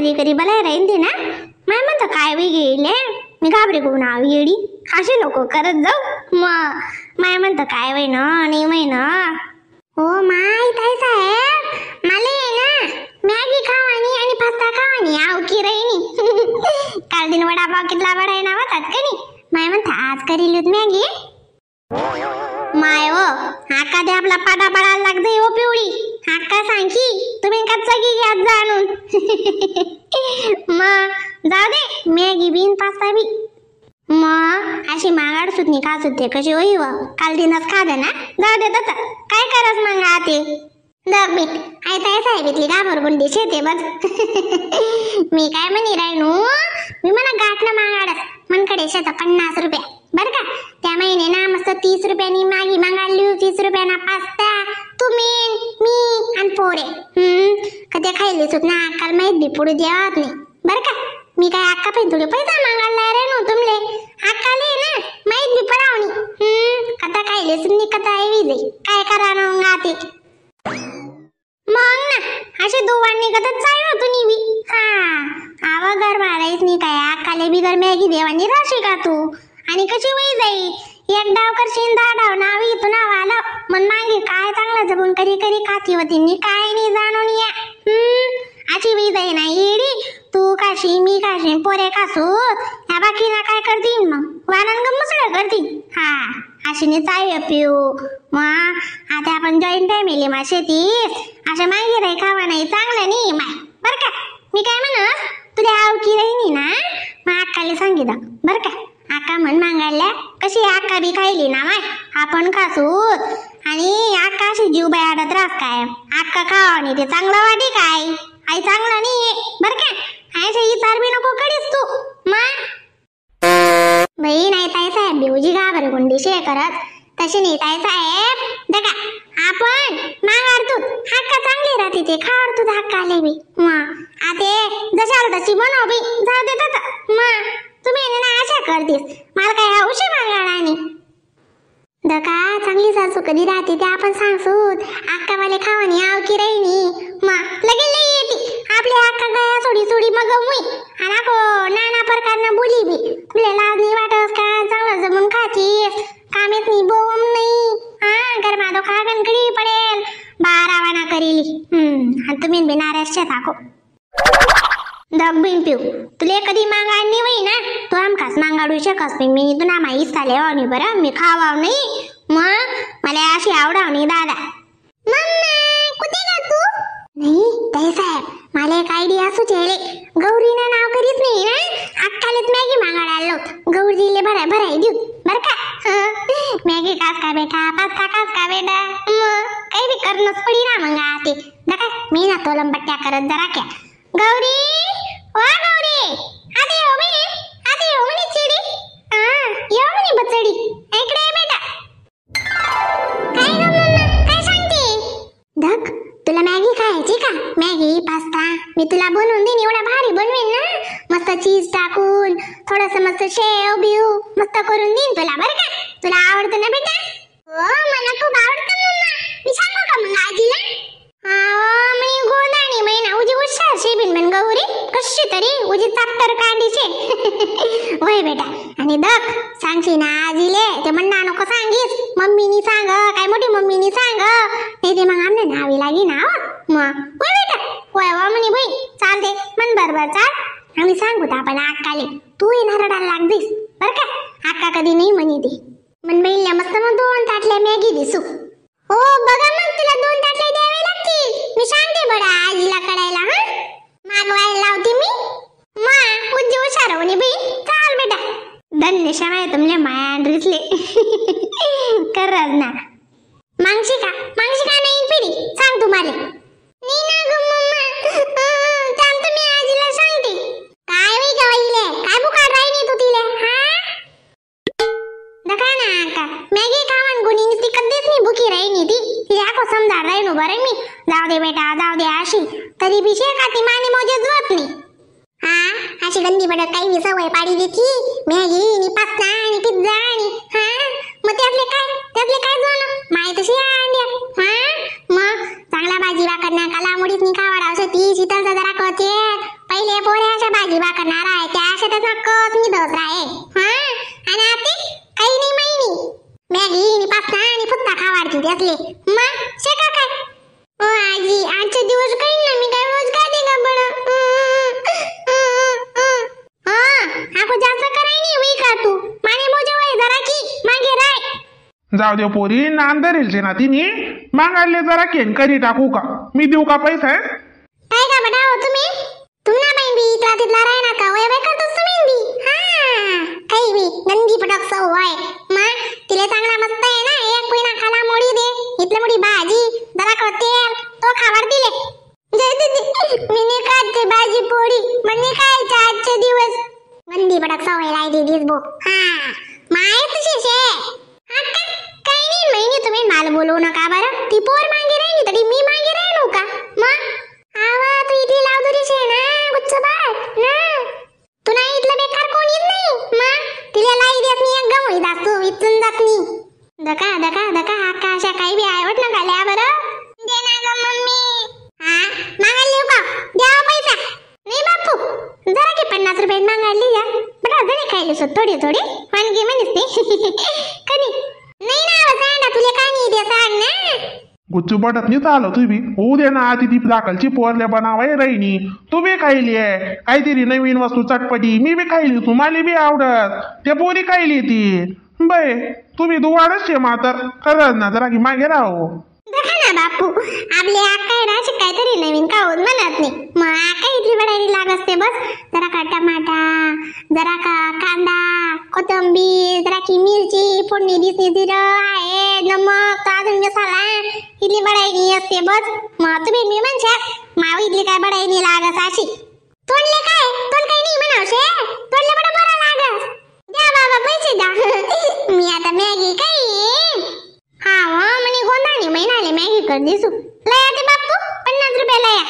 करी करी भलाय राहीन ते ना. माय म्हणतं काय बी गेले मी घाबरे करून आव येडी असे लोक करत जाऊ. मग माय म्हणतं काय वय ना नाही वय ना. हो माय ताई साहेब मला ये ना मॅगी खावानी आणि पास्ता खावानी आव की राहिनी. काल दिन वडापाव कितला वडा ना होतात का नाही. माय म्हणता आज करील मॅगी. माय हो आका ते आपला पाटा पाडायला लागते हो पिवळी. आका सांगी तुम्ही का चगी घ्या जाणून. मग जाऊ दे मॅगी बिन पास्ता बी. मग अशी मागाड सुटणी खा सुटते कशी होई व काल दिनच खादे ना. जाऊ दे तसं काय करस मग आते दग बीट आई ताई साहेब इथली घाबर गुंडी शेते बघ. मी काय म्हणी राहिनू मी म्हणा गाठ ना मागाडस मनकडे शेत 50 रुपये बर का. त्या महिने ना मस्त 30 रुपयांनी मागी मागाडली 30 रुपयांना पास्ता तुम्ही मी आणि पोरे. कधी खायली सुट ना अक्काला माहित बी पुढे द्यावात नाही बर का. मी काय अक्का पण थोडे पैसा मागायला रे नो तुमले अक्काले ना माहित बी पडावणी. कथा खायले सुटणी कथा एवी जाई काय करा ना ते मग ना असे दोवांनी कथा चाय होतो नी बी. हा आवा घर मारायच नाही काय अक्काले बी घर मॅगी देवानी राशी का तू आणि कशी वही जाई. एक डाव करशील 10 डाव नाव येतो नाव आलं मन मागे काय चांगलं जगून करी करी खाती होती नी काय नाही जाणून या. अशी वही जाई ना येडी तू काशी मी काशी पोरे कासू ह्या बाकीला काय करतील मग वानन गमसळ करतील. हा अशी चाय पिऊ. मग आता आपण जॉईंट फॅमिली मा शेतीस अशा मागे राही खावा नाही चांगलं नाही माय बर का. मी काय म्हणस तुला आवकी राहिनी ना मग अक्काला सांगितलं बर का. आका म्हण मागायला कशी आका बी खायली ना माय आपण खासूत आणि आका अशी जीव बाय आडत रास काय आका खावा नाही ते चांगलं वाटे काय आई चांगलं नाही बर का. आयशा ही बी नको कडीस तू. मग बाई नाही ताई साहेब बिऊजी घाबर गुंडी शे करत तशी नाही ताई साहेब. दका आपण मागाडतो हाक्का चांगली राहते ते खावडतो हाक्काले बी. मग आते जशाल तशी बनव बी जाऊ दे तसं. मग तुम्ही ना आशा करतीस मला काय हौशी मागाडानी दका चांगली सासू कधी राहते ते आपण सांगसूत अक्कावाले खावानी आव की राहिनी. मग लगेच लई येते आपली अक्का गया सोडी सोडी मग मुई आणि को नाना प्रकारनं बोली बी तुला लाज नाही वाटस का चांगलं जमून खातीस कामेत नाही बोम नाही. हा गरमा दो खा गणकडी पडेल बारावाना करीली. आणि तुम्ही बी नाराज टाको दग बिन पिऊ तुले कधी मागाड नाही होई ना तू आमकाच मागाडू शकस पण मी तुला माहीत झाले हो नाही बरं मी खावाव नाही. मग मला अशी आवडाव नाही दादा. मम्मा कुठे गा तू? नाही ताई साहेब मला एक आयडिया सुचेले गौरीनं नाव करीत नाही ना अक्कालेच मॅगी मागाड आलो गौरीले भराय भराय देऊ बर का. मॅगी खास का बेटा पास्ता खास का बेटा मग काही बी करणंच पडी ना मग आते दका मी ना तो लंबट्ट्या करत जरा क्या. गौरी वा गौरी आते हो म्हणे आते हो म्हणे चिडी हा यो म्हणे बचडी इकडे ये बेटा. काय ग मम्मा काय सांगते? धक तुला मॅगी खायची का? मॅगी पास्ता मी तुला बनवून देईन एवढा भारी बनवेन ना मस्त चीज टाकून थोडस मस्त शेव बिव मस्त करून देईन तुला बरं का. तुला आवडतं ना बेटा? हो मला खूप आवडतं मम्मा. मी सांगू का मग आजीला? मी गोदाणी महिना उजी हुशार शेबीन म्हण गौरी कशी तरी उजी चाप्टर कांडीचे. होय बेटा आणि दख सांगशी ना आजीले ते म्हणना नको सांगीस मम्मीनी सांग काय मोठी मम्मीनी सांग नाही ते मग आमने नावी लागी ना. मग होय बेटा होय वा म्हणे बाई चालते मन बरोबर चाल आम्ही सांगू आपण अक्काले तू येणार रडायला लागलीस बर का. अक्का कधी नाही म्हणी ते मन बहिणीला मस्त मग 2 ताटल्या मॅगी दिसू. हो बघा मग तुला 2 ताटले द्यावे लागतील मी सांगते बडा आजीला कळायला. हा मागवायला लावते मी. मा उज्जी हुशार होणी बाई चाल बेटा. धन्य शमाय तुमले माया रिसले करज ना. मागशी का मागशी का नाही पिढी सांग तुम्हाला. नाही ना ग मम्मा चाल तुम्ही आजीला सांगते. काय होई ग बाईले काय बुकाड राहिनी तू तिले? हा दका ना का मॅगी खावान गुणी नुसती कधीच नाही भुकी राहिनी ती तिला को समजा राहिनो बरं मी. जाऊ दे बेटा जाऊ दे अशी तरी बी शे का ती माने मोजे जुवत नाही. हा अशी गंदी बडक काही बी सवय पाडी देती मॅगी आणि पास्ता आणि पिझ्झा आणि हा मग त्यातले काय जुळणं माय तशी अंड्या. हा मग चांगला भाजी भाकर ना काला मुडीत नी खावाडावशे ती शीतलचा जरा कचे पहिले त्यातले मग शेका काय. ओ आजी आजचे दिवस काही ना, मी काय रोज खाते का बरं? हा आको जास्त कराय नाही वही का तू माने मोजे वय जरा की मागे राय. जाऊ दे पोरी, नान धरेल ना तिने मागायले जरा केन करी टाकू का? मी देऊ का पैसा? काय का बडा हो तुम्ही, तुमना बाई बी इतला तितला राय ना का वय वय करतोस तुम्ही बी. हा काही बी नंदी पटक सव वय मा तिले चांगला मस्त आहे ना, एक पुईना खाला मोडी दे इतले मोडी भाजी जरा का तेल तो खावाड दिले. जय दीदी मी नाही खाते भाजी पोळी, मग नाही खायचं आजचे दिवस. नंदी पटक सवय राय दीदीच बो. हा माय तुझी शे अक्का काही नाही महिने तुम्ही माल बोलवू नका बरं, ती पोर मागे राहिली तरी मी मागे राहिलो का? मग आवा तू इथली लावदुरी शे ना गुच्छ बाट ना, तू नाही इथलं बेकार कोण येत नाही. मग तिला लाई देत नाही, एक गमोई जात तू इथून जात नाही. दका दका दका अक्का अशा काही बी आवड नका ल्या बरं. दे ना ग मम्मी. हा मागायला लिहू का? द्या पैसा. नाही बापू जरा की 50 रुपये मागायला लिहा बरं, जरी खायला सो थोडी थोडी वानगी म्हणीस नाही कधी नाही ना सांगा तुला काय नाही दे सांग ना. गुच्चू बटत नाही चालव तू बी होऊ दे ना, आधी ती दाखलची पोरल्या बनावाय रहिनी तू बी खायली आहे काहीतरी नवीन वस्तू चटपटी, मी बी खायली तुम्हाला बी आवडत ते पोरी खायली ती बै तुम्ही दुवाडच शे मातर खरंच ना जरा की मागे राहो. बघा ना बापू आपले आका आहे ना अशी काहीतरी नवीन खाऊन म्हणत नाही, मग आका इथली बडायली लाग असते बस. जरा का टमाटा जरा का कांदा कोथिंबीर जरा की मिरची फोडणी दिसली जिरं आहे नमक अजून मसाला इथली बडायली असते बस. मग तुम्ही मी म्हणशा माव इथली काय बडायली लागस अशी तोंडले काय तोंड काही नाही म्हणावशे तोंडले बडं बरं लागस. द्या बाबा पैसे द्या मी आता मॅगी काही हा म्हणे गोंदाने महिनाले मॅगी कर दिसू लया ते बापू 50 रुपये लया.